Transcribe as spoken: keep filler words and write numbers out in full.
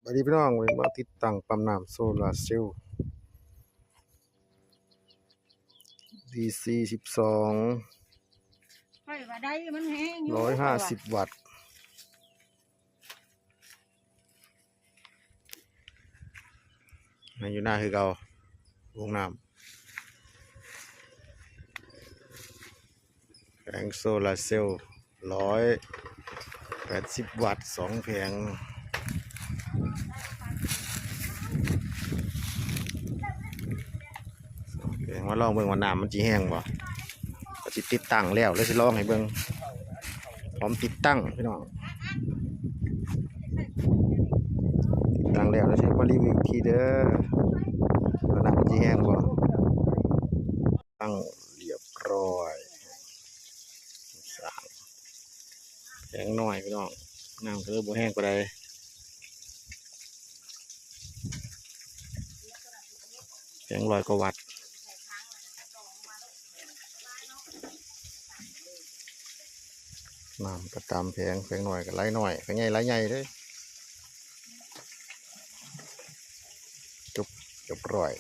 บัดนี้พี่น้อง มาติดตั้งปั๊มน้ำโซลาร์เซลล์ ดี ซี สิบสอง ค่อยว่าได้มันแฮงอยู่ ร้อยห้าสิบวัตต์ ให้อยู่หน้าคือเก่า วงน้ำ แผงโซลาร์เซลล์ ร้อยแปดสิบวัตต์ สองแผง สองแผง มาลองเบิ่งว่าน้ำมันสิแฮงบ่ ก็สิติดตั้งแล้ว แล้วสิลองให้เบิ่ง พร้อมติดตั้งพี่น้อง ติดตั้งแล้ว แล้วสิมารีวิวอีกทีเด้อ ว่าน้ำมันสิแฮงบ่ ตั้งเรียบร้อย สร้างแผงน้อยพี่น้อง น้ำก็เลยบ่แฮงปานใด แผงร้อยกว่าวัตต์ น้ำก็ตามแผง แผงน้อยก็ไหลน้อย แผงใหญ่ไหลใหญ่เด้อ จบ เรียบร้อย